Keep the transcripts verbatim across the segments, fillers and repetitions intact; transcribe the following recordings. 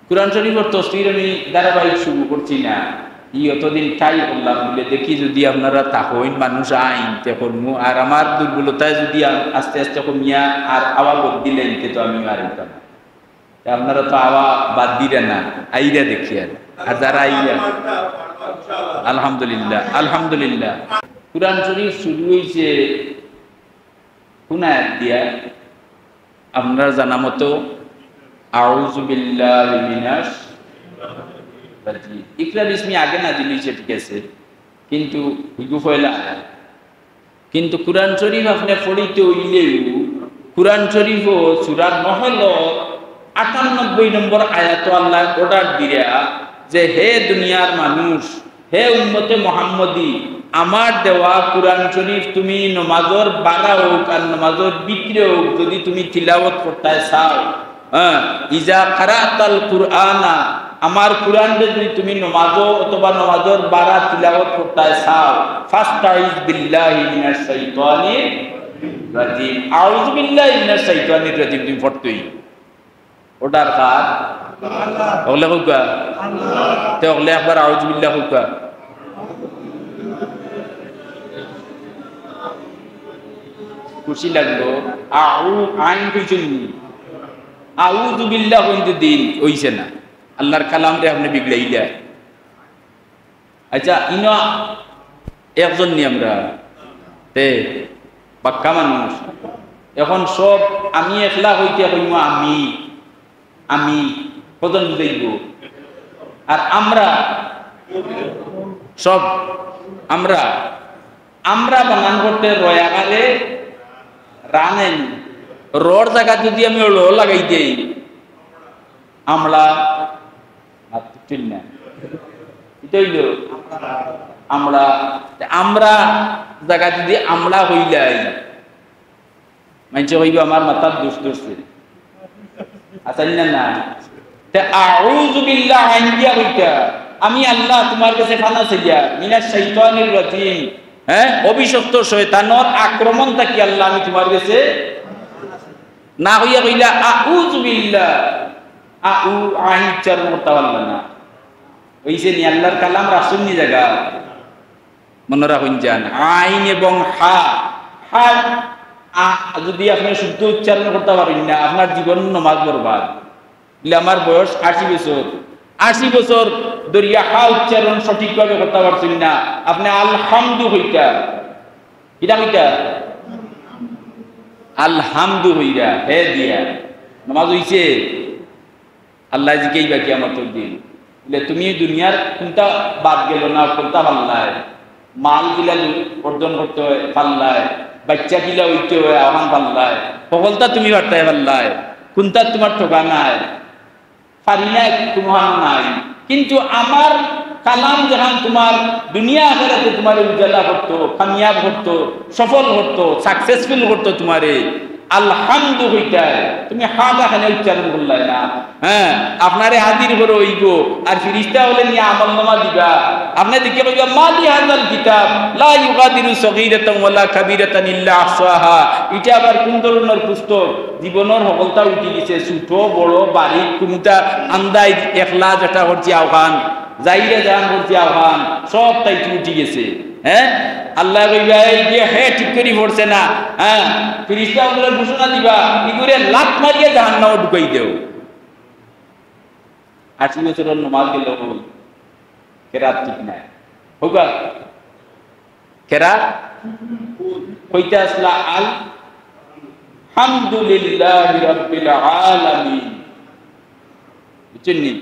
কোরআন শরীফর তফসির আমি ধারাবাহিক শুরু করছি না, ই অতদিন try করলাম, বুলে দেখি যদি আপনারা থাকইন মানুষ আইন তে করমু, আর আমার দুর্বলতায় যদি আ-, আস্তে আস্তে কমিয়া আর আওয়া বাদ দিলে নিতে তো আমি আর আইতাম না। তে আপনারা তো আওয়া বাদ দিরা না, আইরা দেখি আর, আর যারা আইরা, আলহামদুলিল্লাহ, আলহামদুলিল্লাহ। কোরআন শরীফ শুরু হইছে কোন আয়াত দিয়া? আপনারা জানা মতো, "আউযু বিল্লাহি মিনাশ রাজিম।" ইকরা বিসমি আগে নাজিল হইছে, ঠিক আছে, কিন্তু হুজু পয়লা আয়াত। কিন্তু কোরআন শরীফ আপনে পড়িতে হইলেও কোরআন শরীফ ও সূরা নহল আটানব্বই নম্বর আয়াত আল্লাহ order দিরা যে, "হে দুনিয়ার মানুষ, হে উম্মতে মোহাম্মদী, আমার দেওয়া কোরআন শরীফ তুমি নমাজর বারা হোক আর নমাজর ভিতরে হোক, যদি তুমি তিলাওয়াত করতায় চাও, হ্যাঁ, ইজা কারাতাল কুরআনা, আমার কোরআনরে যদি তুমি নমাজো অথবা নমাজর বারা তিলাওয়াত করতায় চাও, ফাস্তাইজ বিল্লাহি মিনাশ শাইতানির রাজিম, আউযু বিল্লাহি মিনাশ শাইতানির রাজিম তুমি পড়তই।" Order কার? হকলে কউক্কা। তে হকলে একবার আউযুবিল্লাহ কউক্কা। খুশি লাগলো। আউ-, আইন কইছইন নি? আউযুবিল্লাহ কইন তো দিন, অইছে না। আল্লাহর কালামরে আপনে বিগড়াইলা। আচ্ছা, ইনো একজন নি আমরা? তে, পাক্কা মানুষ। এখন সব আমি একলা কইতে কইমু আমি, আমি। কজন বুঝাইব? আর আমরা সব, আমরা, আমরা বানান করতে রয়াকারে রানেন। রর জায়গা যদি আমি ল লাগাই দেই, আমলা, মাত ঠিক না। ইটা অইলো আমরা, তে আমরা জায়গা যদি আমলা হইলাই, মানষে কইবো আমার মাথার দোষ ধরছে। আচ্ছা, না, না। তে আউযু বিল্লাহ আইন দিয়া কইতা, আমি আল্লাহ তোমার কাছে ফানা চাইয়া, মিনাশ শাইতানির রাজিম, হ্যাঁ, অভিশপ্ত শয়তানর আক্রমণ থাকি আল্লাহ আমি তোমার কাছে, না হইয়া কইলা আউযু বিল্লাহ, আউ আইন উচ্চারণ করতে পারলা না। অইছে নি আল্লাহর কালাম রাখছইন নি জায়গা? মনে রাখইন যান, আইন এবং হা, হা, আ, যদি আপনে শুদ্ধ উচ্চারণ করতা পারইন না, আপনার জীবন নমাজ বরবাদ। বলে, আমার বয়স আশি বছর, আশি বছর ধরিয়া হা উচ্চারণ সঠিকভাবে করতা পারছইন না, আপনে আলহামদু কইতা, কিতা কইতা? আলহামদু কইরা, হে দিয়া, নমাজ অইছে? আল্লায় জিকাইবা কিয়ামতর দিন, বলে, তুমি দুনিয়ার কুনটা বাদ গেল না, কুনটা পারলায়? মাল কিলা অর্জন করতে অয়, পারলায়? বাচ্চা কিলা অইতে অয়, আহ্বান পারলায়? হকলতা তুমি পারতায় পারলায়? কুনটা তোমার ঠগা নাই? পারি না, কুনহান নাই। কিন্তু আমার কালাম যেখান তোমার দুনিয়া আখেরাতে তোমারে উজালা করতো, কামিয়াব করতো, সফল করতো, successful করতো তোমারে, আলহামদু কইতায়, তুমি হাটা খানে উচ্চারণ করলায় না। হ্যাঁ, আপনারে হাজির করো অইবো, আর ফিরিস্তা অকলে নিয়া আমলনামা দিবা। আপনে দেখি কইবা, "মা লি হাযাল কিতাব, লা ইউগাদিরু সগীরাতান ওয়ালা কাবীরাতান ইল্লা আহসাহা।" ইটা আবার কুন ধরনর পুস্তক? জীবনর হকলতা উঠি গেছে, ছোট, বড়, বারিক, কুনটা আন্দাইজ, একলা যেটা করছি আহ্বান, যাইরে জান করছি আহ্বান, সব তাই উঠি গেছে। হ্যাঁ, আল্লায় কইবা, "এই যে হে ঠিক করি পড়ছে না।" হ্যাঁ, ফিরিস্তা অকলে ঘোষণা দিবা, "ইগুরে লাত মারিয়া জাহান্নামো ঢুকাই দেও।" আশি বছরর নমাজ গেল কই? কেরাত ঠিক নাই। হউকা? কেরাত কইতে আসলা আলহামদুলিল্লাহি রাব্বিল আলামিন। বুঝছইন নি?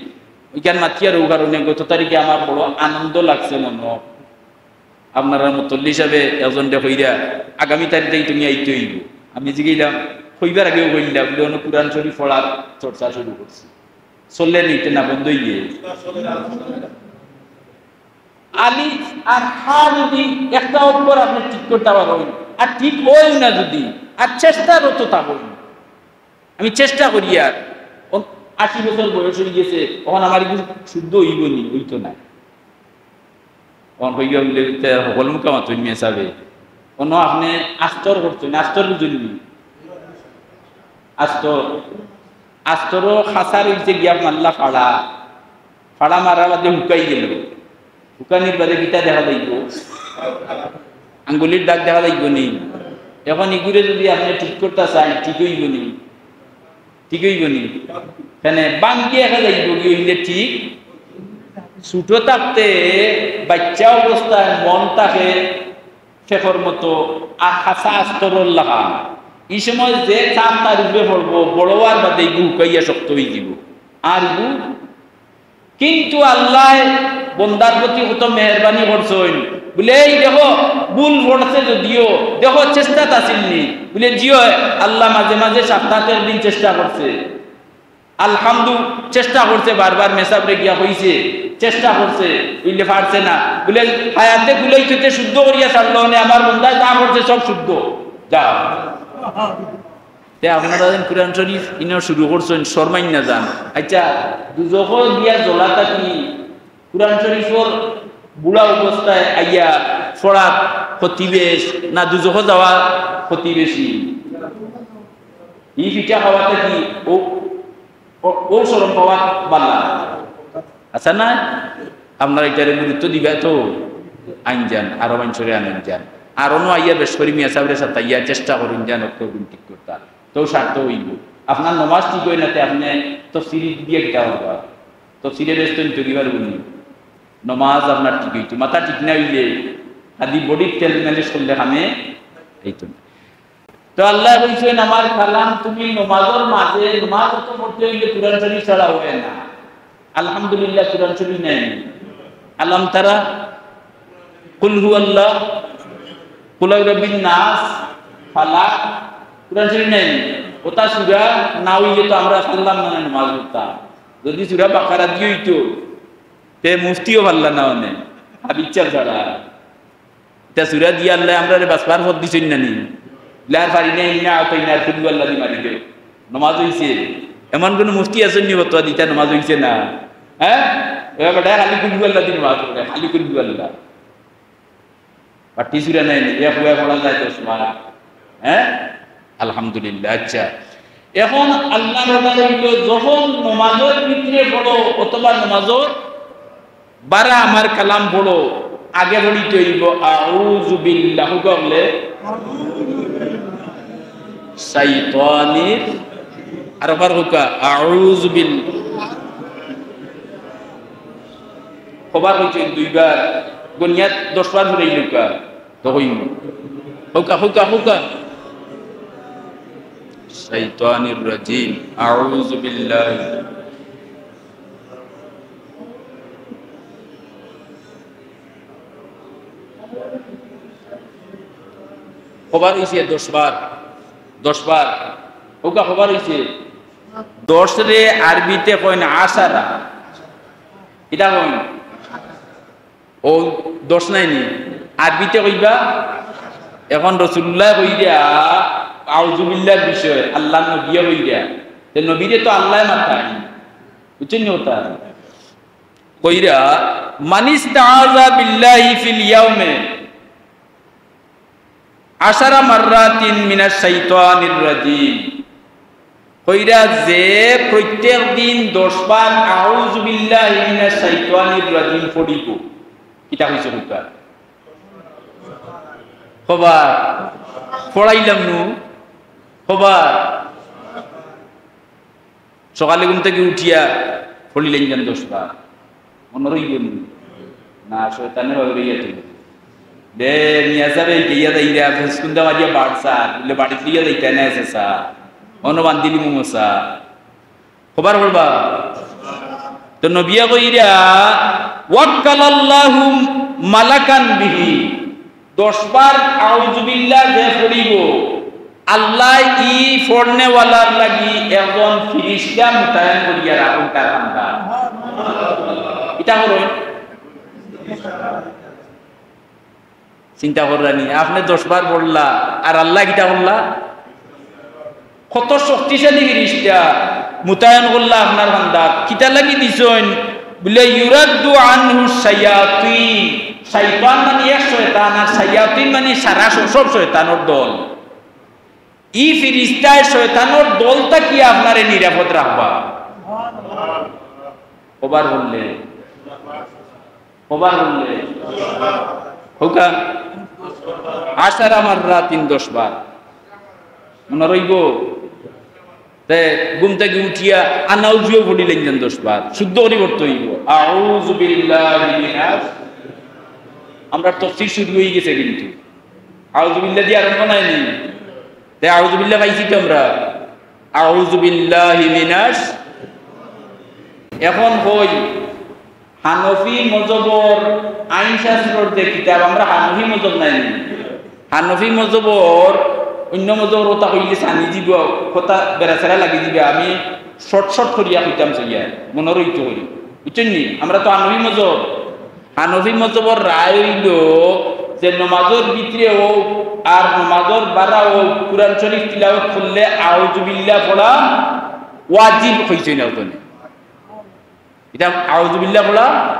অইখান মাতিয়ার অউ কারণে গত তারিখে আমার বড় আনন্দ লাগছে মনো। আপনারার মুতল্লি হিসাবে একজনরে কইরা, আগামী তারিখ থাকি তুমি আইতে অইবো। আমি জিগাইলাম, কইবার আগেউ কইলা, বলে, "অনো কোরআন শরীফ পড়ার চর্চা শুরু করছি।" চলে নিতে না, বন্ধ অইয়ে। আলিফ আর হা যদি একটা অক্ষর আপনে ঠিক করতা পারইন, আর ঠিক অয় না যদি, আর চেষ্টারত থাকইন, আমি চেষ্টা করি, আর অন-, আশি বছর বয়স অই গেছে, অখন আমার ইগু শুদ্ধ অইবো নি? অইতো নায়। অখন কইবা বলে, "তে হকল মুখা মাতইন মিয়া সাবে।" অনো আপনে আস্তর করছইন, আস্তর বুঝইন নি? আস্তর। আস্তর খাসা রইছে গিয়া মারলা ফাড়া, ফাড়া মারার বাদে হুকাই গেল। হুকানির বাদে কিতা দেখা যাইব? আঙ্গুলির দাগ দেখা যাইব নি? এখন ইগুরে যদি আপনে ঠিক করতা চাইন, ঠিক অইব নি? ঠিক অইব নি? কেনে ভাঙ্গিয়া দেখা যাইব গি অইলে ঠিক। ছোট থাকতে বাচ্চা অবস্থায় মন থাকে ফেকর মতো, আর খাসা আস্তরর লাখান। ই সময় যে চাপ তার উপরে পড়বো, বড় অওয়ার বাদে ইগু হুকাইয়া শক্ত অইযিব। আর ইগু কিন্তু আল্লায় বন্দার প্রতি কত মেহেরবানি করছইন। বুলে, "এই দেখো, ভুল পড়ছে যদিও, দেখো, চেষ্টাত আছিল নি?" বুলে, "জি অয়, আল্লাহ মাঝে মাঝে সপ্তাহত একদিন চেষ্টা করছে। আলহামদু, চেষ্টা করছে, বারবার মেসাবরে গিয়া কইছে, চেষ্টা করছে, বুলে পারছে না।" বুলে, "হায়াতে গুলাই খেতে শুদ্ধ করিয়া ছাড়লো নে, আমার বন্দায় যা করছে সব শুদ্ধ। যা।" তে আপনারা যেন কোরআন শরীফ ইনো শুরু করছইন, শরমাইন না যান। আচ্ছা, দুজখো গিয়া জ্বলা থাকি কোরআন শরীফর বুড়া অবস্থায় আইয়া পড়াত ক্ষতি বেশ, না দুজখো যাওয়া ক্ষতি বেশি? ই পিঠা খাওয়া থাকি ও, ও, ও শরম পাওয়া বালা। আচ্ছা না? আপনারা ইটারে গুরুত্ব দিবা তো? আইন যান, আরো মানষরে আনইন যান। আর অনো আইয়া বেশ করি মিয়া সাবরে সাতাইয়া চেষ্টা করইন যান, অক্ত গুণ ঠিক করতা। তো স্বার্থ অইব। আপনার নমাজ ঠিক অয় না, তে আপনে তফসিরি দিয়া কিতা করবা? তফসিরে বেশ তো নিতে দিবার বলি। নমাজ আপনার ঠিক অইতো, মাথা ঠিক না অইলে খালি বডির তেল মালিশ করলে কামে অইতো না। তো আল্লায় কইছইন, "আমার কালাম তুমি নমাজর মাঝে, নমাজ অত পড়তে অইলে কোরআন শরীফ ছাড়া অয় না।" আলহামদুলিল্লাহ কোরআন শরীফ নাই নি? আলাম তারা, কুল হুয়াল্লাহ, কুল আউযু বিরাব্বিন নাস, ফালাক, কোরআন শরীফ নাই নি? অতা সূরা না অইলে তো আমরা পারলাম না নমাজ পড়তাম। যদি সূরা বাকারা দিয়া অইতো, তে মুফতিও পারলা না অনে, হাদিস ছাড়া। ইতা সূরা দিয়া আল্লায় আমরারে বাঁচবার পথ দিছইন না নি? ইলা আর পারি না, ইন্না আতাইনা আর কুল হুয়াল্লাহ দি মারি দেও। নমাজ অইছে? এমন কুনু মুফতি আছইন নি ফতোয়া দিতা নমাজ অইছে না? হ্যাঁ? এবার বেটায় খালি কুল হুয়াল্লাহ দি নমাজ পড়ে, খালি কুল হুয়াল্লাহ। পাটি সূরা নাই নি? এক হুয়া পড়া যায় দশ বার। হ্যাঁ? আলহামদুলিল্লাহ। আচ্ছা, এখন আল্লাহর অর্ডার অইল, যখন নমাজর ভিতরে পড়ো অথবা নমাজর বারা আমার কালাম পড়ো, আগে পড়িতে অইব আউযু বিল্লাহ। হুকা বলে শাইতানির, আর আবার হুকা আউযু বিল, কবার কইছইন দুইবার, গনিয়াত দশ বার পড়াইল হুকা, তো কইব হুকা, হুকা, হুকা। শাইতানির রাজিম, আউযু বিল্লাহ। কবার অইছে? দশ বার। দশ বার। হুকা কবার অইছে? দশ রে আরবিতে কইন আশারা। কিতা কইন? ও দশ নাই নি? আরবিতে কইবা। এখন রসুলুল্লায় কইরা আউযুবিল্লাহর বিষয়ে, আল্লাহর নবিয়ে কইরা। তে নবীরে তো আল্লায় মাতাইন। বুঝছইন নি কথা? কইরা, "মানিস্তাআযা বিল্লাহি ফিল ইয়াউমে আশারা মাররাতিন মিনাশ শাইতানির রাজিম।" কইরা, যে প্রত্যেক দিন দশ বার আউযু বিল্লাহি মিনাশ শাইতানির রাজিম পড়িব। কিতা কইছে হুকা? কবার? পড়াইলাম নু। কবার? সকালে ঘুম থাকি উঠিয়া পড়িলাইন যান দশ বার। মনো রইব নি? না, শয়তানে বাগড়াইয়া তুলব। দে, মিয়া সাবে গিয়া যাইরা, ফেসকুন্দা মারিয়া বাড়সা, বুলে বাড়িত লইয়া যাইতা না আছে সা। অনো বান্দিলি মোমোসা। কবার পড়বা? তো নবিয়ে কইরা, "ওয়াক্কালাল্লাহু মালাকান বিহি।" দশ বার আউযুবিল্লাহ যে পড়িব, আল্লায় ই পড়নেওয়ালার লাগি একজন ফিরিস্তা মোতায়েন করিয়া রাখইন তার কান্দা। ইটা করইন। চিন্তা কররা নি, আপনে দশ বার পড়লা, আর আল্লায় কিতা করলা? কত শক্তিশালী ফিরিস্তা মোতায়েন করলা আপনার বান্দাত। কিতা লাগি দিছইন? বুলে, "ইউরাদ্দু আনহু শায়াতিন।" শয়তান মানে এক শয়তান, আর শায়াতিন মানে সারা শ-, সব শয়তানর দল। ই ফিরিস্তায় শয়তানর দল থাকিয়া আপনারে নিরাপদ রাখবা। কবার বললে? কবার বললে? হোকা? আশারা মাররা তিন দশ বার। মনো রইবো? তে ঘুম থাকি উঠিয়া আনাউজুও পড়িলাইন যান দশ বার। শুদ্ধ করি পড়তে অইবো। আউযু বিল্লাহি মিনাশ। আমরার তাফসীর শুরু অই গেছে কিন্তু। আউযু বিল্লাহ দিয়া আরম্ভ নায় নি? তে আউযু বিল্লাহ পাইছি তো আমরা। আউযু বিল্লাহি মিনাশ। এখন কই, হানফি মজহবর আইন শাস্ত্রর যে কিতাব, আমরা হানফি মজহব নায় নি? হানফি মজহবর অইন্য মজহবর কথা কইলে ছানি যিবো, কথা বেড়াছেড়া লাগি যিবো, আমি short short করিয়া কইতাম চাইয়া, মনো রইতো করি। বুঝছইন নি? আমরা তো হানফি মজহব। হানফি মজহবর রায় অইলো যে নমাজর ভিতরে অউক আর নমাজর বারা অউক, কুরআন শরীফ তিলাওয়াত করলে আউযু বিল্লাহ পড়া ওয়াজিব কইছইন না ওখানে। ইটা আউযু বিল্লাহ পড়া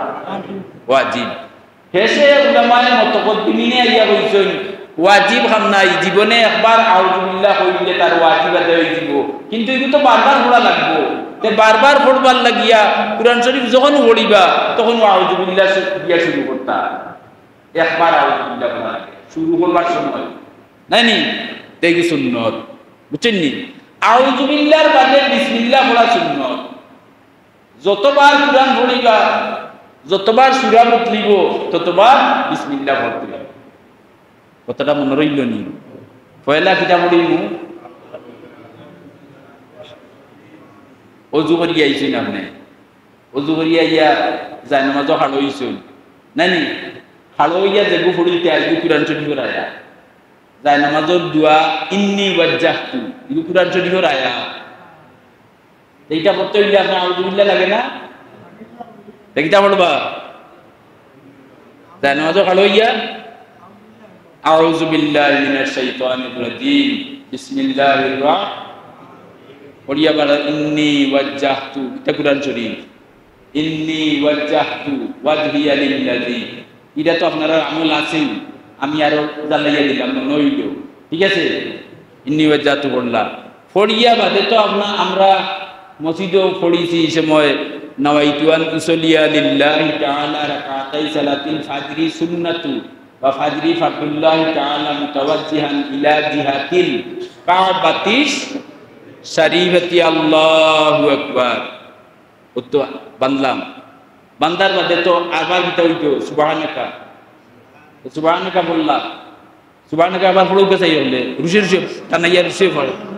ওয়াজিব। হেষে উলামায়ে মুতাকাদ্দিমিনে আইয়া কইছইন, ওয়াজিব কাম নায়, জীবনে একবার আউযু বিল্লাহ কইলে তার ওয়াজিব আদায় অই যিবো। কিন্তু ইগু তো বারবার পড়া লাগবো। তে বারবার পড়বার লাগিয়া কুরআন শরীফ যখন পড়িবা, তখন আউযু বিল্লাহ শু-, দিয়া শুরু করতা। একবার আউযু বিল্লাহ পড়া লাগে শুরু করবার সময়। নায় নি? তে ইগু সুন্নত। বুঝছইন নি? আউযু বিল্লাহর বাদে বিসমিল্লাহ পড়া সুন্নত। যতবার কুরআন পড়িবা, যতবার সূরা বদলিবো, ততবার বিসমিল্লাহ পড়তে অইবো। কথাটা মনো রইলো নি? পয়লা কিতা পড়িমু? অজু করিয়া আইছইন আপনে। অজু করিয়া আইয়া জায়নামাজো খাড়া অইছইন। নায় নি? খাড়া অইয়া যেগু পড়িলতা, ইগু কুরআন শরীফর আয়াত। জায়নামাজর দোয়া, ইন্নী ওয়াজ্জাহতু, ইগু কুরআন শরীফর আয়াত। তে ইটা পড়তে অইলে আপনার আউযু বিল্লাহ লাগে না? তে কিতা পড়বা? জায়নামাজো খাড়া অইয়া, আউযু বিল্লাহি মিনাশ শাইতানির রাজিম, বিসমিল্লাহির রাহ-, পড়িয়া বারা ইন্নী ওয়াজ্জাহতু, ইটা কুরআন শরীফ। ইন্নী ওয়াজ্জাহতু ওয়াজহিয়া লিল্লাযী। ইটা তো আপনারার আমল আছেই, আমি আরো জ্বালাইয়া দিলাম, মনো অইলো। ঠিক আছে? ইন্নী ওয়াজ্জাহতু পড়লা। পড়িয়া বাদে তো আপনা-, আমরা মসজিদো পড়িছি ই সময়, নাওয়াইতু আন উসাল্লিয়া লিল্লাহি তাআলা রাকাতাই সালাতিল ফাজরি সুন্নাতু ওয়া ফাজরি ফারদুল্লাহি তাআলা মুতাওয়াজ্জিহান ইলা জিহাতিল কাবাতিশ শরীফাতি। আল্লাহু আকবার। অউ তো বানলাম। বান্দার বাদে তো আবার কিতা অইতো? সুবহানাকা। তো সুবহানাকা পড়লা। সুবহানাকা আবার পড়উক্কা চাই অইলে। রুশে রুশে, টানাইয়া রুশে পড়ে।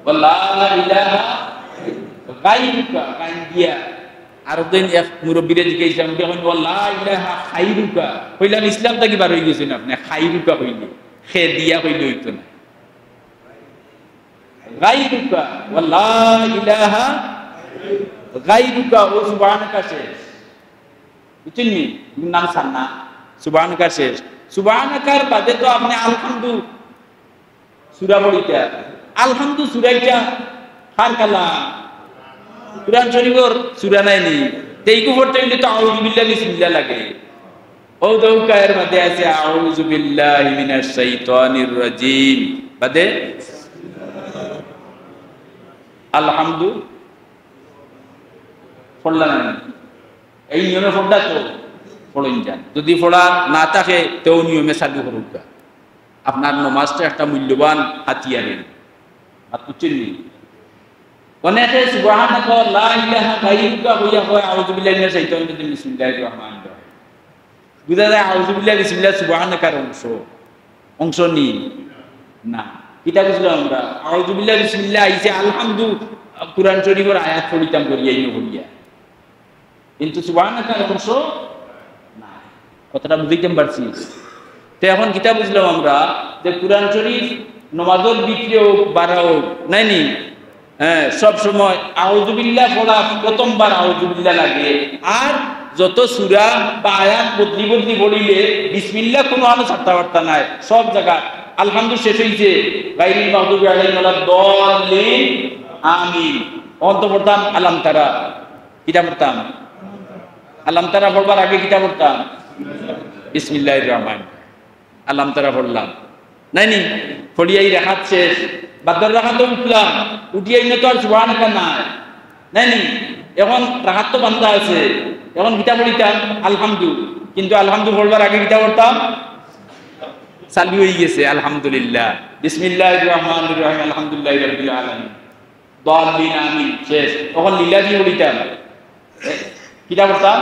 ওয়ালা ইলাহা গায়রুকা, গাইন দিয়া। আরক দিন এক মুরব্বিরে জিকাইছলাম, উনি কইন, "ওয়ালা ইলাহা খাইরুকা।" কইলাম, "ইসলাম থাকি বার অই গেছইন আপনে, খাইরুকা কইলে।" খে দিয়া কইলে অইতো না। গায়রুকা, ওয়ালা ইলাহা গায়রুকা, অউ সুবহানাকা শেষ। বুঝছইন নি? এগুর নাম সান্না। সুবহানাকা শেষ। সুবহানাকার বাদে তো আপনে আলহামদু সূরা পড়িতা। আলহামদু সূরা ইটা কার কালাম? কুরআন শরীফর সূরা নায় নি? তে ইগু পড়তে অইলে তো আউযু বিল্লাহ, বিসমিল্লাহ লাগে। অউ দেখউক্কা এর বাদে আছে, "আউযু বিল্লাহি মিনাশ শাইতানির রাজিম।" বাদে আলহামদু পড়লা না নি? এই নিয়মে পড়লা তো? পড়ইন যান। যদি পড়া না থাকে, তেউ নিয়মে চালু করউক্কা। আপনার নমাজটা একটা মূল্যবান হাতিয়ার। আর বুঝছইন নি? অনেকে সুবহানাকা, লা ইলাহা গায়রুকা কইয়া কয়, "আউযু বিল্লাহি মিনাশ শাইতানির রাজিম, বিসমিল্লাহির রহমানির রহিম।" বুঝা যায়, আউযু বিল্লাহ, বিসমিল্লাহ, সুবহানাকার অংশ, অংশ নি? না। কিতা বুঝলাম আমরা? আউযু বিল্লাহ, বিসমিল্লাহ আইছে, আলহামদু, কুরআন শরীফর আয়াত পড়িতাম করিয়া, ইনো করিয়া। কিন্তু সুবহানাকার অংশ না। কথাটা বুঝাইতাম পারছি? তে এখন কিতা বুঝলাম আমরা? যে কুরআন শরীফ নমাজর ভিতরে অউক, বারা অউক, নায় নি? হ্যাঁ, সব সময় আউযুবিল্লাহ পড়া, প্রথমবার আউযুবিল্লাহ লাগে। আর যত সূরা বা আয়াত বদলি বদলি পড়িলে বিসমিল্লাহ কুনুখানো ছাড়তা পারতা নায়, সব জাগাত। আলহামদু শেষ অইছে, গায়রিল মাগদুবি আলাইহিম ওয়ালাদ দাল্লিন, আমিন। অখন তো পড়তাম আলাম তারা, কিতা পড়তাম? আলাম তারা পড়বার আগে কিতা পড়তাম? বিসমিল্লাহির রহমান। আলাম তারা পড়লাম, নাইনি? পড়িয়া ই রাকাত শেষ, বাদর রাকাতও উঠলাম, উঠিয়া ইনো তো আর সুবহানাল্লাহ নাই, নাইনি? এখন রাকাত তো বান্ধা আছে, এখন কিতা পড়িতাম? আলহামদু। কিন্তু আলহামদু পড়বার আগে কিতা পড়তাম? চালু অইগেছে আলহামদুলিল্লাহ, বিসমিল্লাহির রহমানির রহিম, আলহামদুলিল্লাহি রাব্বিল আলামিন, দাল্লিন, আমিন, শেষ। অখন লিলাজি পড়িতাম। এ, কিতা পড়তাম?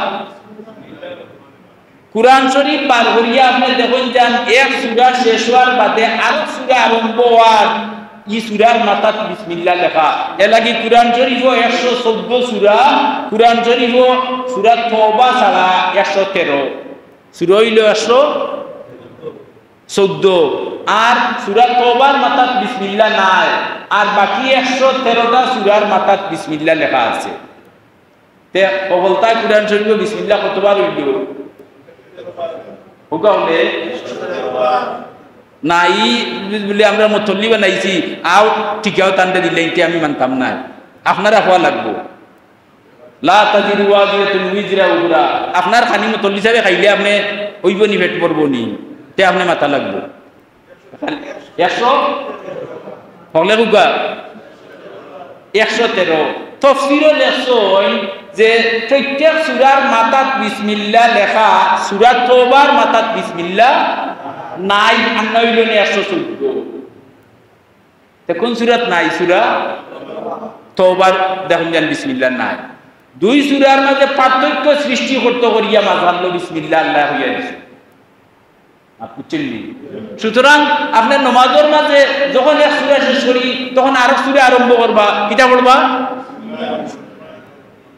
কুরআন শরীফ বার করিয়া আপনে দেখইন যান, এক সূরা শেষ অওয়ার বাদে আরক সূরা আরম্ভ অওয়ার, ই সূরার মাথাত বিসমিল্লাহ লেখা। এরলাগি কুরআন শরীফও একশো চৌদ্দ সূরা, কুরআন শরীফও সূরা তওবা ছাড়া একশো তেরো। সূরা অইলো একশো চৌদ্দ, আর সূরা তওবার মাথাত বিসমিল্লাহ নাই, আর বাকি একশো তেরোটা সূরার মাথাত বিসমিল্লাহ লেখা আছে। তে অকলতা কুরআন শরীফো বিসমিল্লাহ কতবার অইলো? কউক্কা অকলে। না, ই বুলে আমরা মতল্লি বানাইছি, আও ঠিকাও তানরে দিলে ইতে আমি মানতাম নায়, আপনারা কওয়া লাগবো। লা তাজিরু ওয়াজিরাতুন উইজরা উখরা। আপনার খানি মতল্লি হিসাবে খাইলে আপনে অইবো নি, পেট ভরবো নি? তে আপনে মাতা লাগবো। একশো, হকলে কউক্কা, একশো তেরো। তফসিরো লেখছইন যে প্রত্যেক সূরার মাথাত বিসমিল্লাহ লেখা, সূরা তওবার মাথাত বিসমিল্লাহ নাই, আর না অইলো নি একশো চৌদ্দ। তে কুন সূরাত নাই? সূরা তওবার দেখইন যান বিসমিল্লাহ নাই। দুই সূরার মাঝে পার্থক্য সৃষ্টি করতো করিয়া মাঝখানো বিসমিল্লাহ আল্লায় কইয়া দিছে। আর বুঝছইন নি? সুতরাং আপনে নমাজর মাঝে যখন এক সূরা শেষ করি, তখন আরক সূরা আরম্ভ করবা, কিতা পড়বা?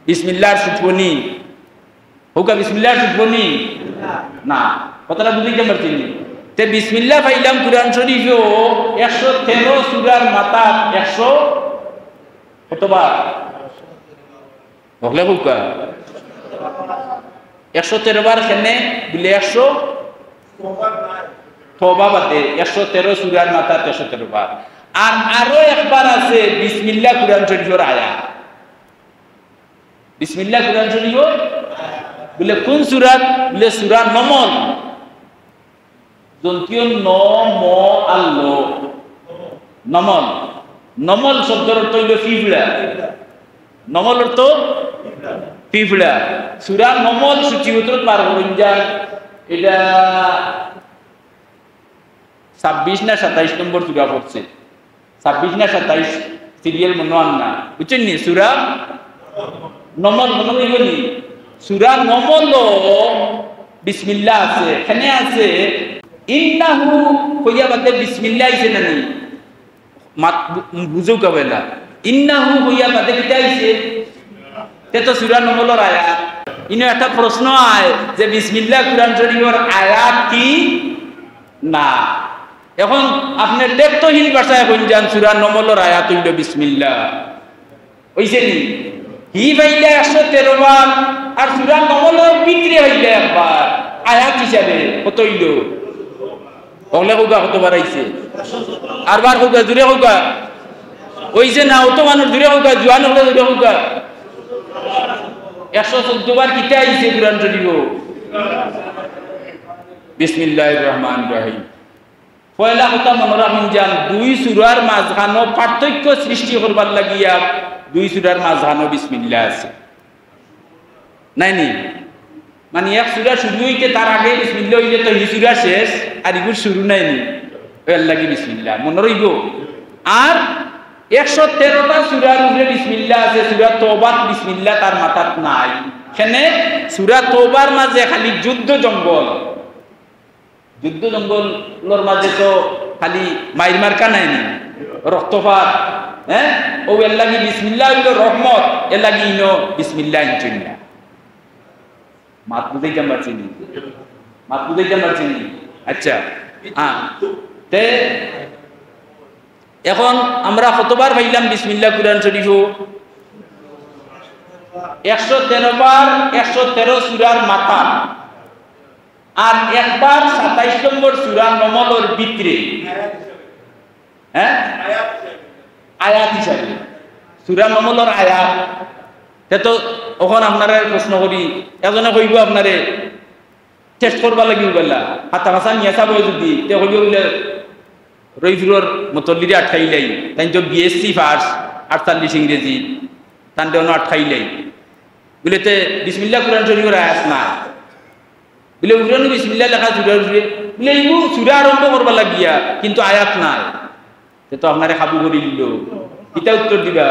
বিসমিল্লাহ আর ছুটবো নি। কউক্কা বিসমিল্লাহ আর ছুটবো নি? না। কথাটা বুঝাইতাম পারছি নি? তে বিসমিল্লাহ পাইলাম কুরআন শরীফো একশো তেরো সূরার মাথাত একশো কতবার? হকলে কউক্কা। একশো তেরো বার কেনে বুলে একশো তওবা বাদে একশো তেরো সূরার মাথাত একশো তেরো বার। আর আরো একবার আছে বিসমিল্লাহ কুরআন শরীফর আয়াত। বিসমিল্লাহ কুরআন শরীফর, বুলে কুন সূরাত? বুলে সূরা নমল। দন্ত্য ন, ম, আর ল। নমল। নমল শব্দর অর্থ অইলো পিঁপড়া। নমল অর্থ পিঁপড়া। সূরা নমল সূচি উত্তর পার করইন যান। ইটা ছাব্বিশ না সাতাইশ নম্বর সূরা পড়ছে। ছাব্বিশ না সাতাইশ, সিরিয়াল মনো আর না। বুঝছইন নি? সূরা নমল, মনো অইবো নি? সূরা নমলো বিসমিল্লাহ আছে, এখানে আছে, ইন্নাহু কইয়া বাদে বিসমিল্লাহ আইছে না নি? মাত-, বু-, বুঝউক্কা বেলা। ইন্নাহু কইয়া বাদে কিতা আইছে? তে তো সূরা নমলর আয়াত। ইনো একটা প্রশ্ন আয় যে বিসমিল্লাহ কুরআন শরীফর আয়াত কি? না। এখন আপনে লেপ্তহীন ভাষায় কইন যান, সূরা নমলর আয়াত অইলো বিসমিল্লাহ। অইছে নি? হি পাইলা একশো তেরো বার, আর সূরা নমলর ভিতরে পাইলা একবার, আয়াত হিসাবে কত অইলো? অকলে কউক্কা কতবার আইছে? আরবার কউক্কা, জুরে কউক্কা। অইছে না, অত মানুষ জুরে কউক্কা, জুয়ান অকলে জুরে কউক্কা। একশো চৌদ্দ বার কিতা আইছে কুরআন শরীফো? বিসমিল্লাহির রহমানির রহিম। পয়লা কথা মনো রাখইন যান, দুই সূরার মাঝখানো পার্থক্য সৃষ্টি করবার লাগিয়া দুই সূরার মাঝখানো বিসমিল্লাহ আছে। নায় নি? মানে এক সূরা শুরু অইতে তার আগে বিসমিল্লাহ অইলে তো হি সূরা শেষ, আর ইগুর শুরু নায় নি? এরলাগি বিসমিল্লাহ। মনো রইবো? আর একশো তেরোটা সূরার উপরে বিসমিল্লাহ আছে, সূরা তওবাত বিসমিল্লাহ তার মাথাত নাই। কেনে? সূরা তওবার মাঝে খালি যুদ্ধ জঙ্গল। যুদ্ধ জঙ্গলর মাঝে তো খালি মাইর মার্কা নায় নি, রক্তপাত, হ্যাঁ? অউ এরলাগি বিসমিল্লাহ অইলো রহমত, এরলাগি ইনো বিসমিল্লাহ আনছইন না। মাত বুঝাইতাম পারছি নি? মাত বুঝাইতাম পারছি নি? আচ্ছা, হ্যাঁ। তে এখন আমরা কতবার পাইলাম বিসমিল্লাহ কুরআন শরীফো? একশো তেরো বার, একশো তেরো সূরার মাথা। আর একবার সাতাইশ নম্বর সূরা নমলর ভিতরে, হ্যাঁ, আয়াত হিসাবে, সূরা নমলর আয়াত। তে তো অখন আপনারে প্রশ্ন করি, এজনে কইবো আপনারে, টেস্ট করবার লাগি উগালা। হাতা ভাষা নিয়া সাব যদি, তে কইও বুলে, রইফুরর মতল্লিরে আটকাইলাই, তাইন তো বিএসসি পাস, আটচল্লিশ ইংরেজি, তানরে অনো আটকাইলাই। বুলে, তে বিসমিল্লাহ কুরআন শরীফর আয়াত না। বুলে, উরনু বিসমিল্লাহ লেখা সুরার উপরে। বুলে, ইগু সুরা আরম্ভ করবার লাগিয়া, কিন্তু আয়াত নাই। তে তো আপনারে কাবু করি দিল। কিতা উত্তর দিবা?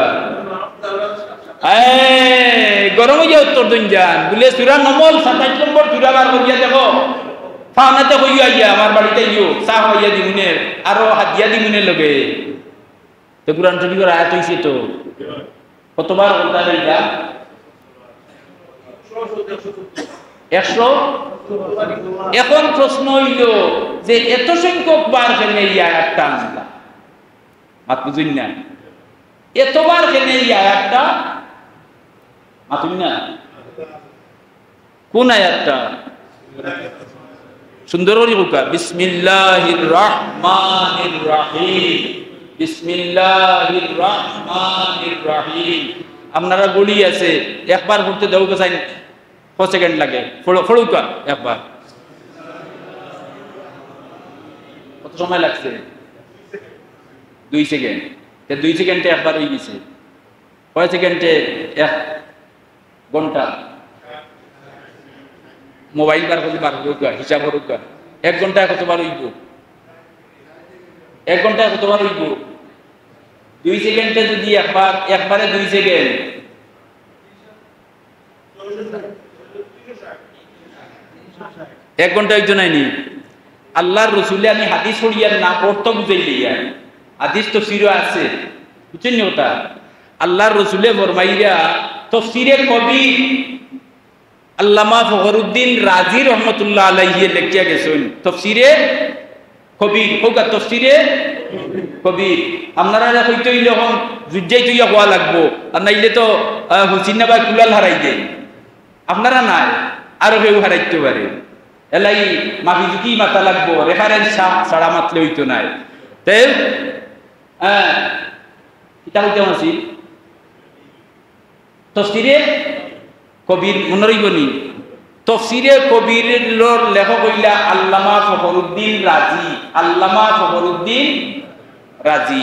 এ, গরম অইয়া উত্তর দিন যান। বুলে, সুরা নমল, সাতাইশ নম্বর সুরা বার করিয়া দেখো। ফাওনাতে কইও আইয়া, আমার বাড়িত আইও, চা খাওয়াইয়া দিমুনে, আরো হাদিয়া দিমুনে লগে। তে কুরআন শরীফর আয়াত অইছে তো। কতবার করতা অইলা? একশো। এখন প্রশ্ন অইল যে এত সংখ্যক বার কেনে এই আয়াতটা আনলা? মাত বুঝইন না। এতবার কেনে এই আয়াতটা? মাতুন না। কোন আয়াতটা? সুন্দর করি কউক্কা, বিসমিল্লাহির রহমানির রহিম। বিসমিল্লাহির রহমানির রহিম। আপনারা ঘড়ি আছে, একবার পড়তে দেও গো চাইন, ক সেকেন্ড লাগে? পড়ো, পড়উক্কা একবার। কত সময় লাগছে? দুই সেকেন্ড। তে দুই সেকেন্ডে একবার অই গেছে। কয় সেকেন্ডে এক ঘন্টা? মোবাইল বার করি বার করউক্কা, হিসাব করউক্কা। এক ঘন্টায় কতবার অইব? এক ঘন্টায় কতবার অইব? দুই সেকেন্ডে যদি একবার, একবারে দুই সেকেন্ড। এক ঘন্টা অইতো নায় নি? আল্লাহর রসুলে, আমি হাদিস পড়িয়ার না, অর্থ বুঝাইলিয়ার। হাদিস তফসিরো আছে, বুঝছইন নি কথা? আল্লাহর রসুলে ফরমাইরা, তফসিরে কবির, আল্লামা ফখরুদ্দিন রাজি রহমতুল্লাহ আলাইহি লেখিয়া গেছইন, তফসিরে কবির, কউক্কা তফসিরে কবির। আপনারারে কইতে অইলে অখন জুইজ্জাই তুইয়া কওয়া লাগবো, আর নাইলে তো, আহ, হুসিন না ভাই কুলাল হারাই দেয়। আপনারা নায়, আরো কেউ হারাইতে পারে। এলাই মাফি জুকি মাতা লাগবো, রেফারেন্স ছা-, ছাড়া মাতলে অইতো নায়। তে, আহ, কিতা কইতাম আছিল? তফসিরে কবির মনো রইবো নি? তফসিরে কবিরর লেখক অইলা আল্লামা ফখরুদ্দিন রাজি। আল্লামা ফখরুদ্দিন রাজি।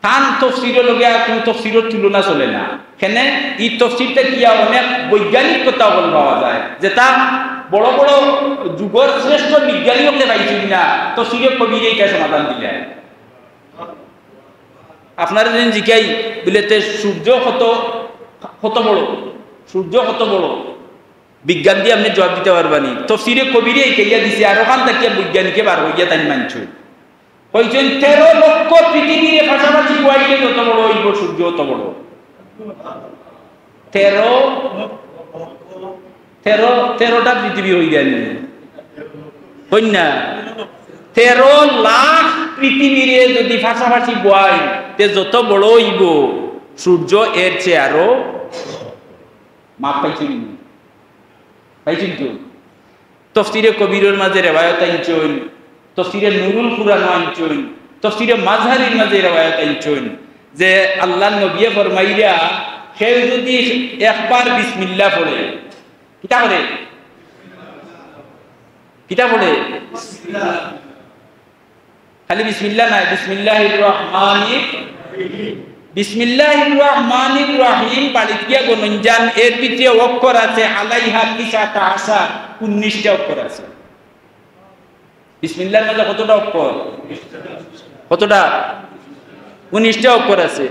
তান তফসিরর লগে আর কুনু তফসিরর তুলনা চলে না। কেনে? ই তফসির থাকিয়া অনেক বৈজ্ঞানিক কথা অকল পাওয়া যায়, যেটা বড় বড় যুগর শ্রেষ্ঠ বিজ্ঞানী অকলে পাইছইন না, তফসিরে কবিরে ইটা সমাধান দিলায়। আপনারে যদি জিকাই, বুলে, তে সূর্য কত, কত বড়? সূর্য কত বড়? বিজ্ঞান দি আপনে জুয়াব দিতা পারবা নি? তফসিরে কবিরে হিকাইয়া দিছে, আর অখান থাকিয়া বৈজ্ঞানিকে বার করিয়া তাইন মানছইন। কইছইন, তেরো লক্ষ পৃথিবীরে পাশাপাশি বওয়াইলে যত বড় অইবো সূর্য অত বড়। তেরো, তেরো, তেরোটা পৃথিবী অইযায়নি? অয় না? তেরো লাখ পৃথিবীরে যদি পাশাপাশি বওয়াই, তে যত বড় অইবো সূর্য এর চেয়ে আরো। মাফ পাইছইন নি? পাইছইন তো? তফসিরে কবিরর মাঝে রেওয়ায়ত আনছইন, তফসিরে নুরুল কুরআনো আনছইন, তফসিরে মাজহারির মাঝে রেওয়ায়ত আনছইন যে আল্লাহর নবিয়ে ফরমাইরা, কেউ যদি একবার বিসমিল্লাহ পড়ে, কিতা পড়ে? কিতা পড়ে? খালি বিসমিল্লাহ নায়, বিসমিল্লাহির রহমানির, বিসমিল্লাহির রহমানির রহিম বাড়িত গিয়া গণইন যান, এর ভিতরে অক্ষর আছে আলাইহা তিসআতা আশার, উনিশটা অক্ষর আছে। বিসমিল্লাহর মাঝে কতটা অক্ষর? কতটা? উনিশটা অক্ষর আছে।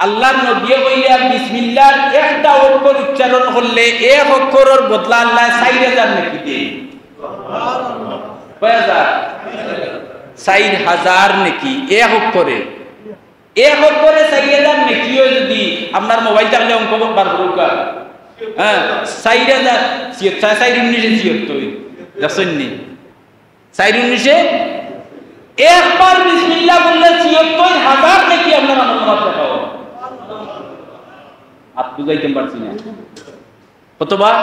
আল্লাহর নবিয়ে কইরা বিসমিল্লাহর একটা অক্ষর উচ্চারণ করলে এক অক্ষরর বদলা আল্লায় চাইর হাজার নেকি দেইন। কয় হাজার? চাইর হাজার নেকি এক অক্ষরে। এক অক্ষরে চাইর হাজার নেকি অয় যদি আপনার মোবাইল থাকলে অঙ্ক বার করউক্কা। হ্যাঁ, চাইর হাজার ছিয়াত্তর, চাইর উনিশে ছিয়াত্তর। দেখছইন নি? চাইর উনিশে একবার বিসমিল্লাহ বললে ছিয়াত্তর হাজার নেকি আপনার আমলনামাত লেখা অয়। আর বুঝাইতাম পারছি না। কতবার?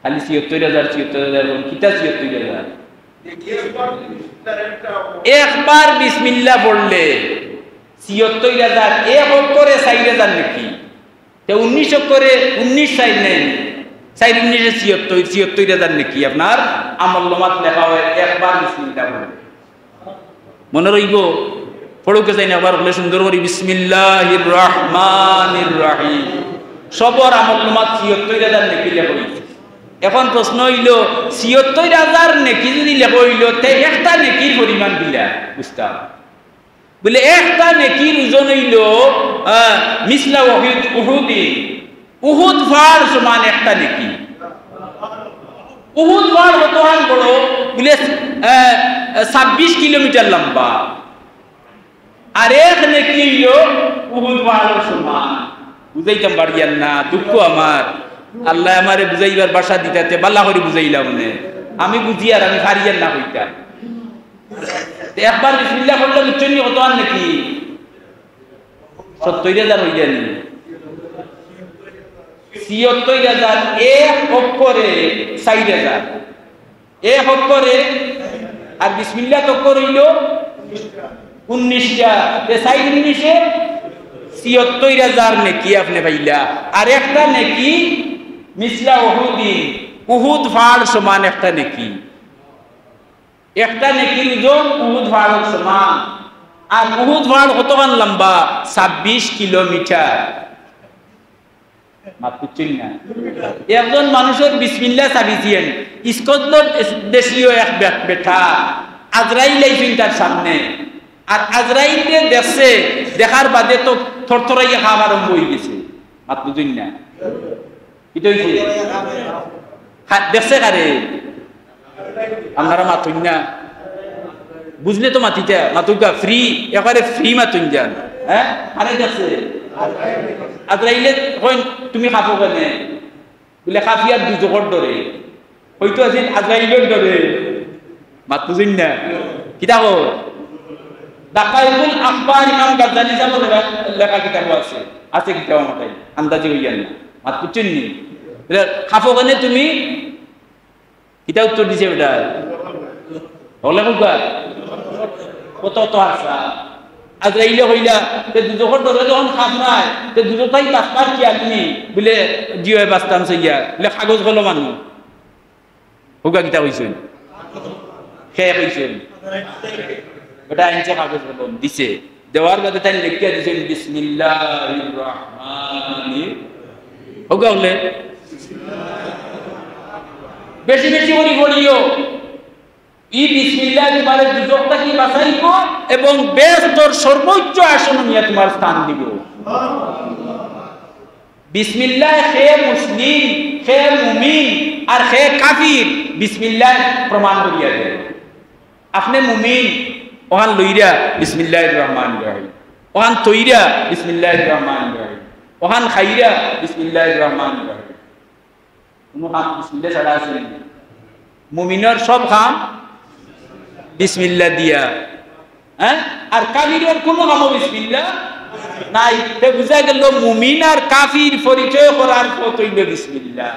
খালি ছিয়াত্তর হাজার, ছিয়াত্তর হাজার, কোন কিতা ছিয়াত্তর হাজার? একবার বিসমিল্লাহ পড়লে ছিয়াত্তর হাজার, এক অক্ষরে চাইর হাজার নেকি। তে উনিশ অক্ষরে উনিশ চাইর নেই, চাইর উনিশে ছিয়াত্তর, ছিয়াত্তর হাজার নেকি আপনার আমলনামাত লেখা অয় একবার বিসমিল্লাহ পড়লে। মনো রইবো? পড়উক্কা চাইন একবার অকলে সুন্দর করি, বিসমিল্লাহির রহমানির রহিম। সবর আমলনামাত ছিয়াত্তর হাজার নেকি লেখা অইছে। এখন প্রশ্ন অইলো, ছিয়াত্তর হাজার নেকি যুদি লেখা অইলো, তে একটা নেকির পরিমাণ কিলা বুঝতাম। বুলে, একটা নেকির ওজন অইলো, আহ, মিসলা উহুদ, উহুদি, উহুদ পাহাড় সমান একটা নেকি। উহুদ পাহাড় কতখান বড়? বুলে, আহ, ছাব্বিশ কিলোমিটার লম্বা। আর এক নেকি অইলো উহুদ পাহাড়র সমান। বুঝাইতাম পারিয়ার না, দুঃখ আমার। আল্লায় আমারে বুঝাইবার ভাষা দিতা তে বালা করি বুঝাইলাম নে। আমি বুঝিয়ার, আমি পারিয়ার না কইতাম। তে একবার বিসমিল্লাহ পড়লে বুঝছইন নি কতখান নেকি? সত্তইর হাজার অইযায়নি? ছিয়াত্তইর হাজার, এক অক্ষরে চাইর হাজার। এক অক্ষরে, আর বিসমিল্লাহ অক্ষর অইলো উনিশটা। তে চাইর উনিশে ছিয়াত্তইর হাজার নেকি আপনে পাইলা। আর একটা নেকি মিসলা উহুদিন, উহুদ পাহাড় সমান একটা নেকি। একটা নেকির ওজন উহুদ পাহাড়র সমান। আর উহুদ পাহাড় কতখান লম্বা? ছাব্বিশ কিলোমিটার। মাত বুঝছইন না? একজন মানুষর বিসমিল্লাহ চাবি দিয়েন, স্কটল্যান্ড দেশীয় এক বে-, বেটা, আজরাইল আইছইন তার সামনে। আর আজরাইলরে দেখছে, দেখার বাদে তো থরথরাইয়া কাঁপ আরম্ভ অইগেছে। মাত বুঝছইন না? কিতা অইছে? খা-, দেখছে কারে? আপনারা মাতইন না। বুঝলে তো মাতিতা, মাতউক্কা, free, একবারে free মাতইন যান। হ্যাঁ? কারে দেখছে? আজরাইলে কইন, "তুমি কাঁপো কেনে?" বুলে, "কাঁপিয়ার দুজখর ডরে।" অইতো আছিল আজরাইলর ডরে। মাত বুঝইন না? কিতা কও? দাকাইকুল আখবার ইমাম গাজ্জালি সাবর লেখা, লেখা কিতাবো আছে। আছে কিতাবো আমার তাই। আন্দাজি অইয়ার না। মাত বুঝছইন নি? বুলে, "কাঁপো কেনে তুমি?" কিতা উত্তর দিছে বেটা? হকলে কউক্কা। কত তো হাছা। আজরাইলে কইলা, "তে দুজখর ডরে যখন কাঁপরায়, তে দুজখ থাকি বাচবার কিয়া তুমি?" বুলে, "জি অয়, বাচতাম চাইয়া।" বুলে, "কাগজ কলম আনো।" কউক্কা কিতা কইছইন? কে কইছইন? বেটা আনছে কাগজ কলম, দিছে। দেওয়ার বাদে তাইন লেখিয়া দিছইন, "বিসমিল্লাহির রহমানির।" কউক্কা অকলে? বেশি বেশি করি পড়িও। ই বিসমিল্লাহ তুমারে দুজখ থাকি বাচাইবো এবং বেহেস্তর সর্বোচ্চ আসনো নিয়া তুমার স্থান দিবো। বিসমিল্লাহ কে মুসলিম, কে মুমিন আর কে কাফির, বিসমিল্লাহ প্রমাণ করিয়া দেয়। আপনে মুমিন, অখান লইরা বিসমিল্লাহির রহমানির রহিম, অখান থইরা বিসমিল্লাহির রহমানির রহিম, অখান খাইরা বিসমিল্লাহির রহমানির রহিম। কুনু কাম বিসমিল্লাহ ছাড়া আছে নি? মুমিনর সব কাম বিসমিল্লাহ দিয়া, হ্যাঁ? আর কাফিরর কুনু কামো বিসমিল্লাহ নাই। তে বুঝা গেল মুমিন আর কাফির পরিচয় করার পথ অইল বিসমিল্লাহ।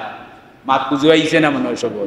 মাত বুঝাইছে না মনে হয় সবর?